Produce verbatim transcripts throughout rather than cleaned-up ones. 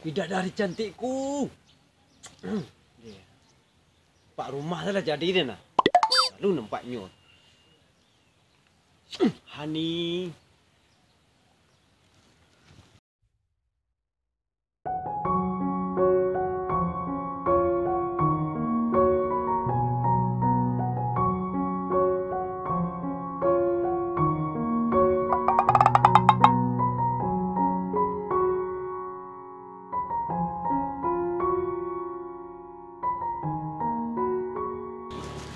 Bidadari cantikku. Pak rumah salah jadi dia nah. Lalu nampaknyo. Honey.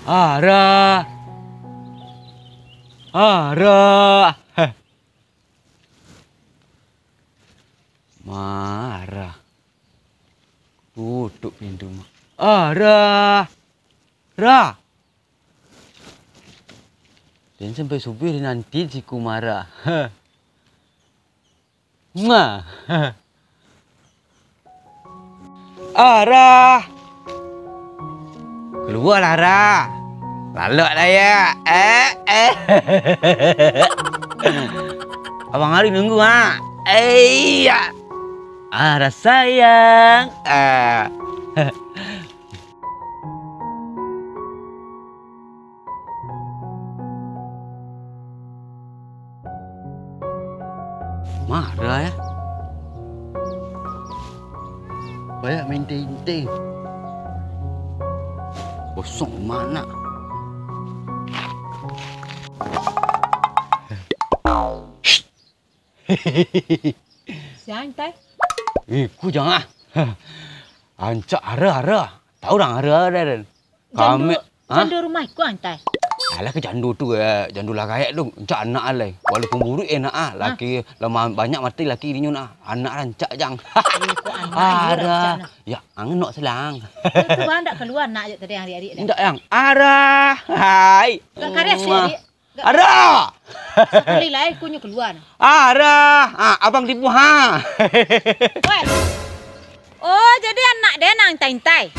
Arah. Arah. Heh. Marah. Tutup pintu mah. Arah. Rah. Den sampai subuah dinanti si Kumara. Heh. Ma. Arah. Kalualah, Rah. Lalok lah, ya. Eh, eh. Abang Ari nunggu, ha. Eh, ya. Arah sayang. Ah. Marah, ya. Banyak main tenteng. Kosong mana? Sia, Intai? Eh, ku jangan. Rancak arah-arah. Tahu urang arah-arah, den? Jando, kami, ha? Jando rumah iko, Intai? Alah, ka jando tu, eh, jando lah gaek tu. Rancak anak alai. Walaupun buruak enak ah, ha? Laki lamah banyak mati laki dinyo nah. Anak rancak jang. Eh, kok anak iyo rancak nah? Ya, angenok selang. Tu, tu bang dak kalua anak je tadi yang arik-arik dah. Indak yang arah. Hai. Dak kareh sih, Wah. Adik. Dak. Arah! Sakali lai kunyo kalua nah. Arah! Ah, abang tipu, ha. Weh. Oh, jadi anak den nan intai-intai.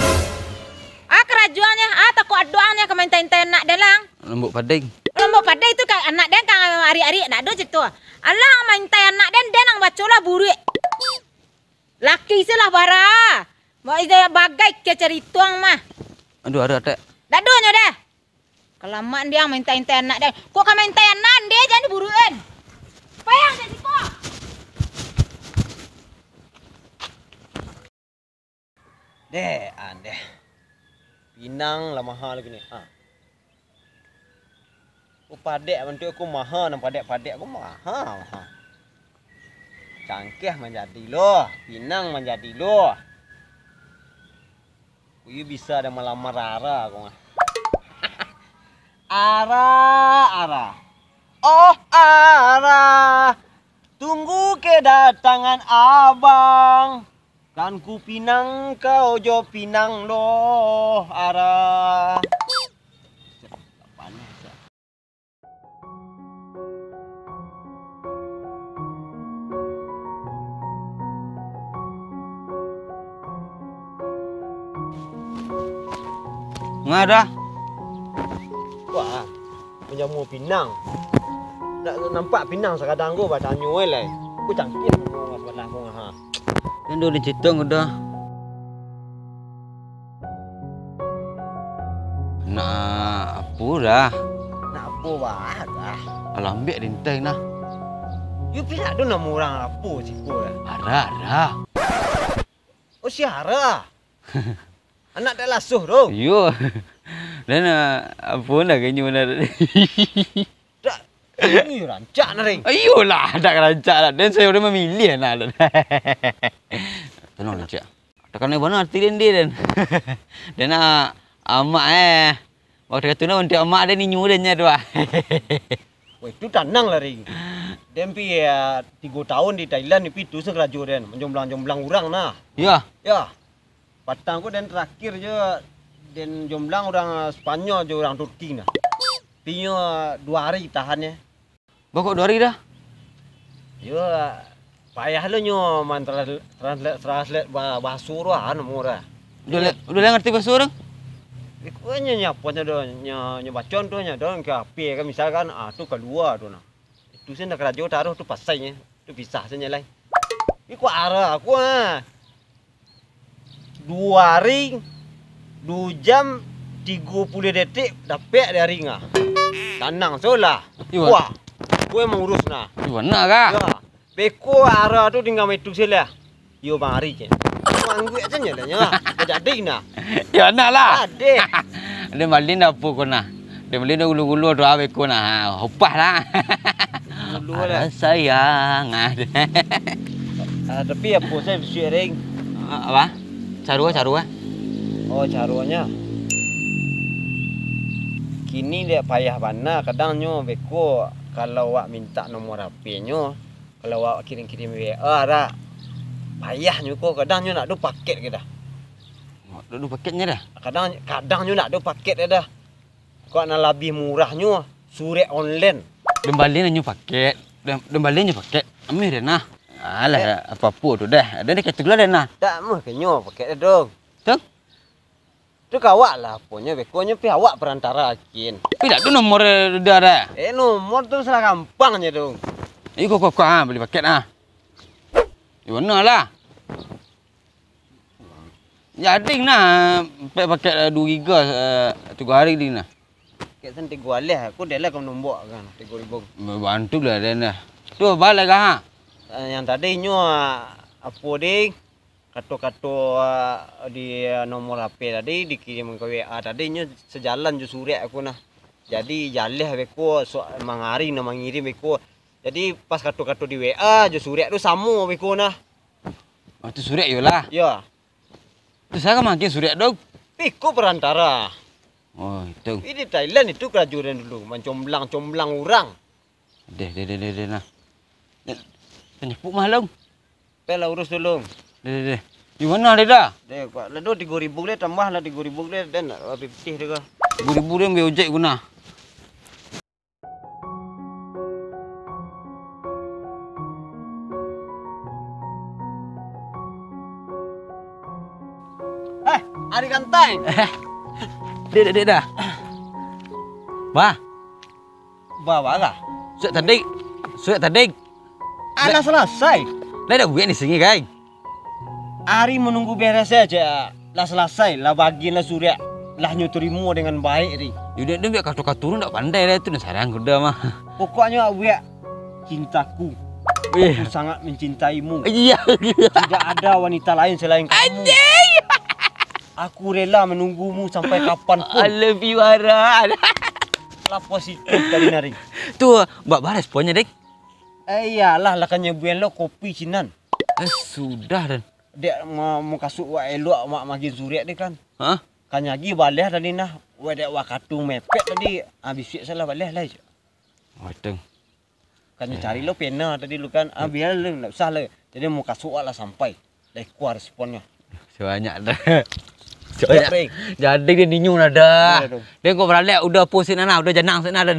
Ah, karajoannyo, ah, takuik adoanyo ka maintai-intai anak den lang. Lombok Padai. Lombok Padai tu ka anak den ka arik-arik, ndak ado carito. Alah, maintai anak den, den nan baco lah buruak. Laki se lah bara. Bagai ke carito ang mah. Aduh, arah, Tek. Ndak ado nyo deh. Kalamaan dia maintai-intai anak den. Kok ka maintai anak den, jan diburuakan. Payah den siko. Deh, an deh. Pinang lah maha lagi ni. Ha. Ko padek bantuak ko maha, nan padek-padek ko maha, maha. Cangkeh manjadi lo, pinang manjadi lo. Iyo bisa dah malamar Ara ko mah. Ara, Ara. Oh, Ara. Tunggu kedatangan abang. Kan ku pinang kau jo pinang doh, Ara. Panas, ya. Ngah dah. Wah, manjamu pinang. Ndak nampak pinang sakadang ko, batanyo ai lai. Ko cangkir ko, sabalah ko, ha. Kan dah dicitong udah. Nak apo dah? Nak apo bah dah? Alah, ambiak dintai nah. Yo, pina ado namo urang apo siko dah? Ara, Ara. Oh, si Ara. Anak dek Lasuh tu. Iyo. Dan, ah, apo nak kanyo nak. Dak, iyo rancak nah, Ring. Iyolah, dak rancak lah. Dan sayo udah mamiliah nah. Tenang, rancak. Takana bana ati den, den. Den nak amak, eh. Wakatu tu nah, untuak amak den inyo den nyo tu, ah. Wah, itu tanang lah, Ring. Den pi, eh, tigo taun di Thailand, pi tu se karajo den, manjomblang-jomblang urang nah. Yo. Yo. Patang ko den tarakhir jo den jomblang urang Spanyol jo urang Turki nah. Pinyo duo ari tahannyo. Bah, kok duo ari dah? Yo, payah lo nyo man-, trans-, translate, translate ba-, bahaso tu, ah, namo dah. Udah le-, udah le ngerti bahaso urang? Iko nyo, nyo apo nyo do, nyo, nyo baco tu nyo do, ka H P kan, misalkan, ah, tu kalua tu nah. Itu sen dah karajo taruh tu pasai nyo, tu pisah sen nyo lai. Iko arah aku, ah. Duo hari, duo jam, tigo puluah detik, dapek dari ngah. Tanang solah. Iyo. Wah, gue mangurus nah. Iyo, bana kah? Yo. Beko ara tu tingga metu sila. Yo, bang Ari, cek. Mangguik aja nya dah, nya. Jadi nah. Yo, nak lah. Adeh. Dia malin dah apa kau nah? Dia malin dah gulu-gulu tu, ah, beko nah. Ha, hopah lah. Gulu lah. Ada sayang, ada. Ah, tapi apa saya bisuak, Ring? Ah, apa? Carua, carua. Oh, caruanyo. Kini dek payah bana, kadang nyo beko, kalau awak mintak nomor H P-nyo, kalau awak kirim-kirim W A dak, payah nyo ko, kadang nyo ndak ado paket ke dah. Ndak ado paketnyo dah? Kadang, kadang nyo ndak ado paket ke dah. Kok nan labiah murahnyo, surek online. Dembali nyo paket, dem-, dembali nyo paket, ameh deh nah. Alah, eh, apo-apo tu dah. Ado ni ketu lah deh nah. Dak mah kenyo paket deh dong. Tu? Tu ka awak lah, aponyo bekonyo pi awak perantara kin. Pi dak tu nomor dah dah. Eh, nomor tu salah gampang je dong. Iko kok, kok, ha, bali paket ah. Di mana lah? Jadi nah, pakai, pakai duo giga, eh, tigo hari di nah. Kek sen tigo alih, aku deh lah kau nombok kan, tigo ribu. Bantu lah deh nah. Tu balik kah? Eh, yang tadi nyo, ah, apo deh? Kato-kato, ah, di, ah, nomor H P tadi, dikirim ka W A tadi, nyo sejalan jo surek aku nah. Jadi, jaleh beko, so, mangari nah mangirim beko. Jadi, pas kato-kato di W A jo surek tu samo beko nah. Oh, tu surek yo lah. Yo. Tu sia ka mangirim surek tu? Iko perantara. Oh, itu. Di Thailand itu kerajunan dulu, mancomblang-comblang urang. Deh, deh, deh, deh, deh, nah. Deh, panyepuk mah, Long. Peh lah urus dulu. Deh, deh, deh. Di mana, deh, dah? Deh, kuat lah, doh, tigo ribu deh, tambah lah tigo ribu deh, dan habis pitih deh, kah. Tigo ribu deh, ambil ojek guna. Eh, Ari Ganteng. Eh, dek, dek, dek, dah. Bah. Bawa lah. Sudah tadi. Sudah tadi. Alah, selesai. Lah dah buek di sini, kai. Ari manunggu beres sajo. Lah salasai, lah bagian lah surek, lah nyo tarimo dengan baik ri. Yo, dek, dek, biak kato-kato urang dak pandai lah, tu nan sarang kuda mah. Pokoknyo awak cintaku. Iya. Aku sangat mencintaimu. Iya. Tidak ada wanita lain selain kamu. Anjing. Aku rela menunggumu sampai kapan pun. I love you, Ara. Lah positif tadi nari. Tu, bak ba responnya, Dek? Eh, iyolah, lah kan nyebuan lo kopi sinan. Eh, sudah, Dan. Dek, ma-, mukasuik wak elok, mak magin surek dek kan. Hah? Kan nyagi baleh tadi nah, wak dek wak katung mepet tadi, ah, bisuak salah baleh lah. Waduh. Kan cari lo pena tadi lu kan, ah, biar lu, ndak usah lah. Jadi mukasuik wak lah sampai. Lah iko responnyo. Sabanyak dah. Siap, Sabanyak. Ring. Jadi dia ninyu lah dah. Iya, dong. Dia kok baralek udah pusing nah, udah janang sik nah dah.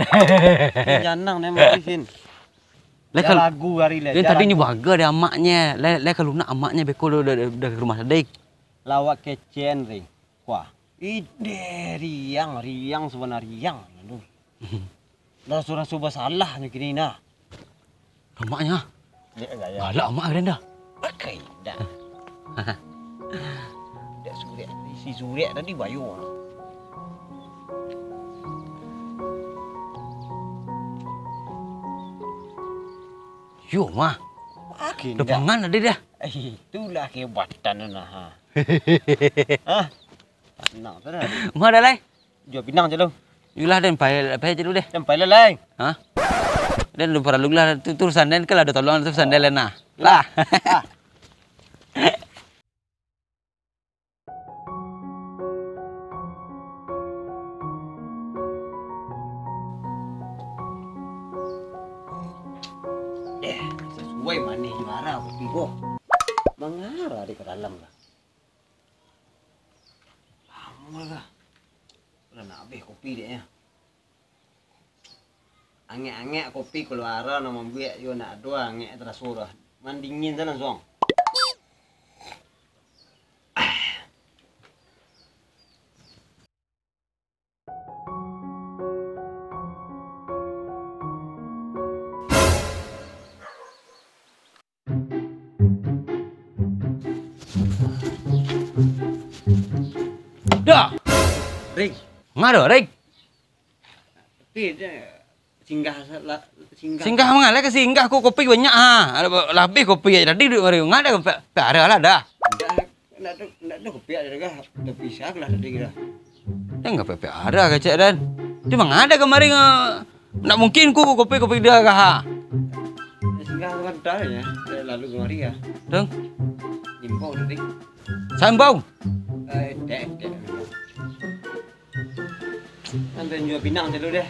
Janang dia mah pusing. Lah, kal-, lagu hari lah, dia tadi nyo baga dek amaknyo. Lah, lah, kalau nak amaknyo beko dah, dah, dah ka rumah tadi. Lawak kecen, Ring. Wah, ideh, riang, riang sabana riang. Aduh. Raso-raso basalah nyo kini nah. Amaknyo. Dek gaya. Galak amak kalian dah. Pakai dah. Dek surek, isi surek tadi bayo. Yo, mah. Makin dah. Depangan ada dah. Eh, itulah kehebatan nah, ha. Hah? Nak tu dah. Mah dah, Lai? Jual pinang je lu. Yulah, den, pai, pai je lu deh. Den, pai lah, Lai. Hah? Den, lu paralu lah, tu, tu urusan den, kalau ada tolong, tu urusan den lah, nah. Lah. Lah. Eh, sasuai manih juara kopi ko. Mangara di ka dalam lah. Lamo lah. Udah nak habis kopi dek nyo. Angek-angek kopi kaluara nan mambuek yo nak ado angek taraso dah. Mandingin se langsuang. Ring. Ngado, Ring? Tapi dia singgah sa-, la-, singgah. Singgah manga lah ka singgah, ko kopi banyak ha. Lah, labiah kopi tadi duduak mari. Ngado pe-, pe-, arah lah dah. Ndak, ndak ado, ndak ado kopi ado dah. Tapi sa lah tadi dah. Dah ndak pe-, pe-, arah kecek dan. Dia mangada kamari nga-, ndak mungkin ku kopi-kopi dia kah ha. Ya, singgah sebentar ya. Dia lalu kemari ya. Dong. Imbau tadi. Sambau. Eh, dek, dek. Ambil jual pinang dulu deh.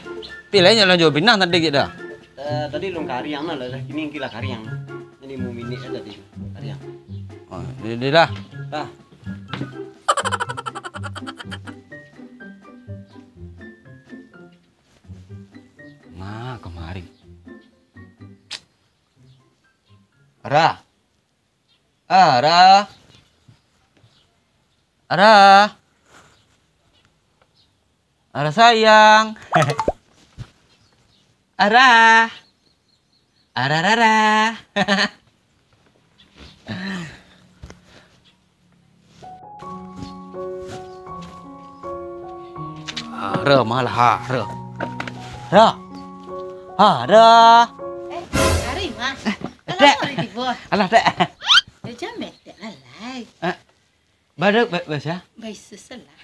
Pilihnya lah jual pinang tadi kita. Eh, tadi lun kariang lah, lah kini kila kariang. Jadi mau minik aja tadi kariang. Oh, dia, dia dah. Dah. Nah, kemari. Ra. Ara. Ara. Ara sayang. Ara. Ara, ara, ara. Ara malah, ara. Ra. Ara. Eh, ari mah. Eh, kalau Dek. Hari tibo. Alah, Dek. Yo, jam betek lah, lai. Eh, baduk, ba-, ba sia? Ba Isus lah.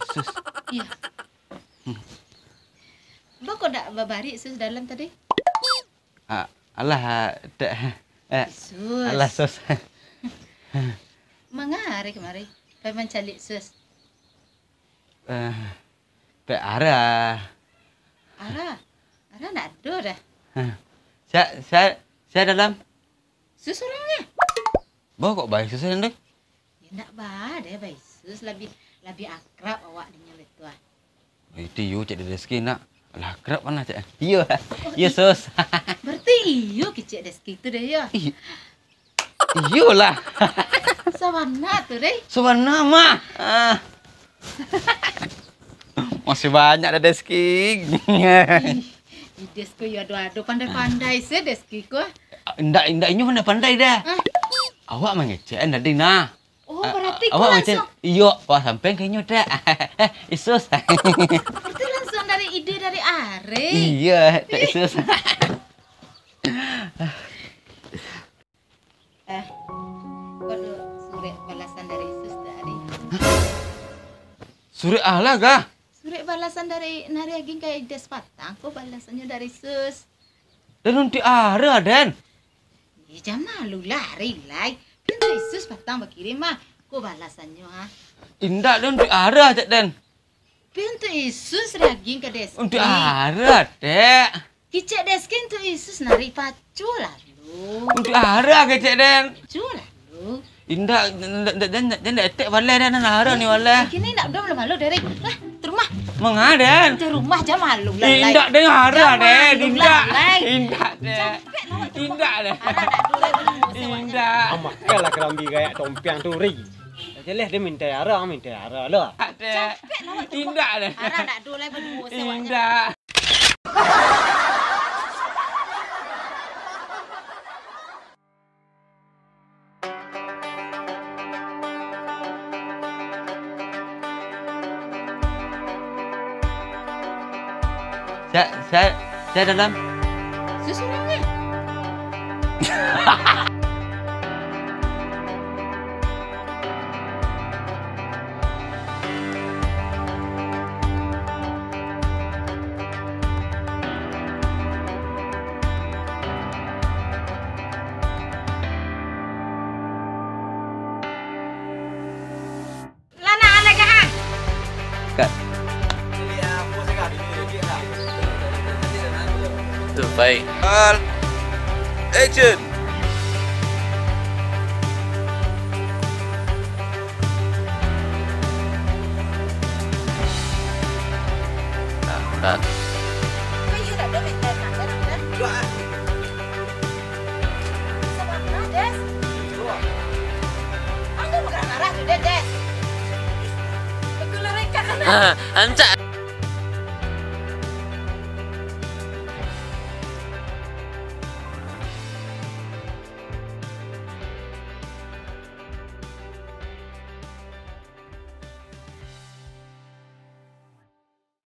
Isus. Iyo. Hmm. Baa kok dak babari Isus dalam tadi? Ah, alah, Dek. Eh, Isus. Alah, Sus. Manga ari kamari? Pai mancaliak Sus. Eh, Dek, ara. Ara? Ara ndak ado dah. Eh, sia, sia, sia dalam? Sus urangnyo. Baa kok ba Isus deh? Yo ndak baa deh, ba Isus labiah, labiah akrab awak dengan batua. Itu iyo, cek Deski nak. Lah akrab mana cek? Iyo. Oh, iyo, i-, Sus. Berarti iyo kecek Deski tu deh, yo? Ih, iyolah. Sabana tu deh. Sabana mah. Ah. Masih banyak dah Deski. Ih, Deski yo ado-ado pandai-pandai se Deski ko. Indak, indak inyo pandai-pandai dah. Hah? Awak mangecekan tadi nah. Oh, berarti awak ko macam, langsung. Iyo, wah, sampai ka inyo, Dek. Isus. Berarti langsung dari ide dari Ari. Iyo, Dek Isus. Eh, ko ado surek balasan dari Isus tu, Ari? Surek alah kah? Surek balasan dari Nari Aging ka Ides patang, ko balasannyo dari Isus. Dan untuak Ara, Den. Ih, jan malu lah, Ari lai. Kan tu Isus patang bakirim mah. Ko balasannyo, ha? Indak, Den, untuak Ara, cek Den. Pi untuak Isus Nari Aging ka Deski. Untuak Ara, Dek. Kecek Deski untuak Isus Nari pacu lalu. Untuak Ara kecek Den. Pacu lalu. Indak, indak, indak, indak, indak etek baleh dah, nan Ara ni baleh. Kini nak dom lah malu dari. Lah, tu rumah. Manga, Den? Di rumah jan malu lah, lai. Indak, Den, Ara, Den. Indak. Indak, Den. Capek lah awak tu rumah. Indak, Den. Ara nak dulai beli musuh awak. Indak. Amak, kalah kerambi gayak tompiang tu, Ri. Jeleh dia minta Ara, minta Ara lah. Indak, Den. Capek lah awak tu rumah. Indak, Den. Ara nak dulai beli musuh awak. Indak. Sa-, sa-, saya dalam. Susunannya. Lah nak anak kah? Cut. Tu, baik. Roll. Action. Nah, nah. Ah, ancak.